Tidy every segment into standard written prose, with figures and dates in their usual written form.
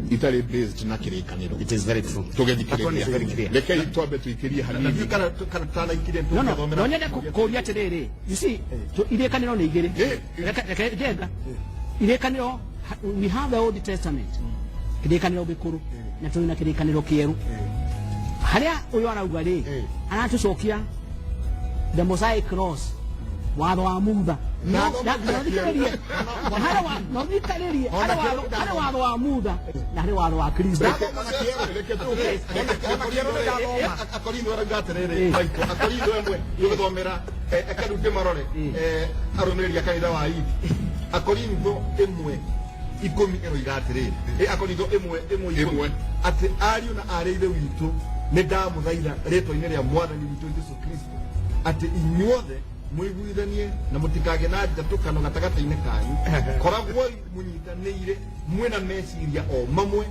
Itarĩ based na kĩrĩkanĩro. It is very true. That one is very Tũgĩthikĩrĩria. clear. Rekei twambe tũikĩrie Na hanini. ndiũĩ kana tũtanaikirie No, tũngĩthomera. no nyende kũria atĩrĩrĩ, you see, irĩkanĩro nĩ igĩrĩ. Reke njenga irĩkanĩro. We have the Old Testament, kĩrĩkanĩro gĩkũrũ, na tũrĩ na kĩrĩkanĩro kĩerũ. Harĩa ũyũ arauga rĩ, aratũcokia the Mosaic laws, watho wa Mutha. Na thikĩrĩrie. Na harĩ no thikĩrĩrie, harĩ watho wa Mutha na harĩ watho wa Kristo. Ndathoma na kĩero. Reke tũke. Ona kĩero nĩ ndathoma. Akorintho arauga atĩrĩrĩ, maitũ, Akorintho 1 tũgĩthomera, eke rĩu ndĩmarore, arũmĩrĩri a kanitha wa Ithi. Akorintho 1:10 ĩroiga atĩrĩrĩ, Akorintho 1:1 1. 10, atĩ ariũ na aarĩ a Ithe witũ, nĩ ndamũthaitha rĩtwa-inĩ rĩa Mwathani witũ Jesu Kristo atĩ inyuothe mũiguithanie na mũtikagĩe na njatũkano gatagatĩ-inĩ kanyu. Koragwoi mũnyitanĩire, mwĩna meciria o mamwe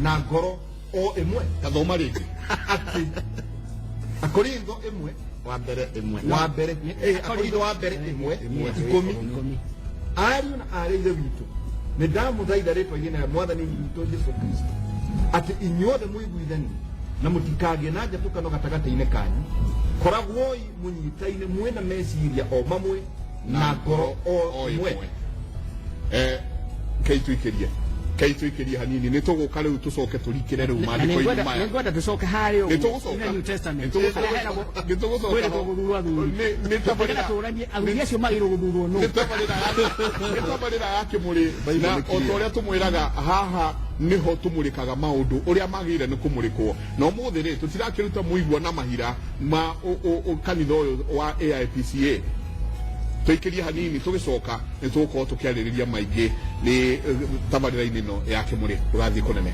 na ngoro o ĩmwe. Tathoma rĩngĩ. Atĩ Akorintho 1 Wa mbere 1. Wa mbere, Akorintho wa mbere 1:10. 10. Ariũ na aarĩ a Ithe witũ, nĩ ndamũthaitha rĩtwa-inĩ rĩa Mwathani witũ Jesu Kristo atĩ inyuothe mũiguithanie na mũtikagĩe na njatũkano gatagatĩ-inĩ kanyu. Koragwoi mũnyitaine, mwĩna meciria o mamwe na ngoro o ĩmwe. Kei tũikĩrie hanini, nĩ tũgũka rĩu tũcoke tũrikĩre rĩu Na maandĩko-inĩ nĩngwenda maya. Nĩngwenda tũcoke harĩa Nĩ ũguo tũgũcoka. in the New Testament. Nĩ tũgũcoka. Harĩa heragwo Nĩ tũgũcoka kwĩrĩtwo ho. gũthurwo athuri. Nĩ tabarĩra. Nĩgetha tũranie athuri acio magĩrĩirwo gũthurwo nũ. Nĩ tabarĩra ya Kĩmũrĩ, na nĩ o ta ũrĩa tũmwĩraga, haha nĩho tũmũrĩkaga maũndũ ũrĩa magĩrĩire nĩ kũmũrĩkwo. Na ũmũthĩ rĩ, tũtirakĩruta mũigua na mahira ma kanitha ũyũ wa AIPCA. Tũikĩrie hanini, tũgĩcoka nĩ tũgũkorwo tũkĩarĩrĩria maingĩ. Nĩ tabarĩra-inĩ ĩno ya Kĩmũrĩ. Tũgathiĩ kũnene.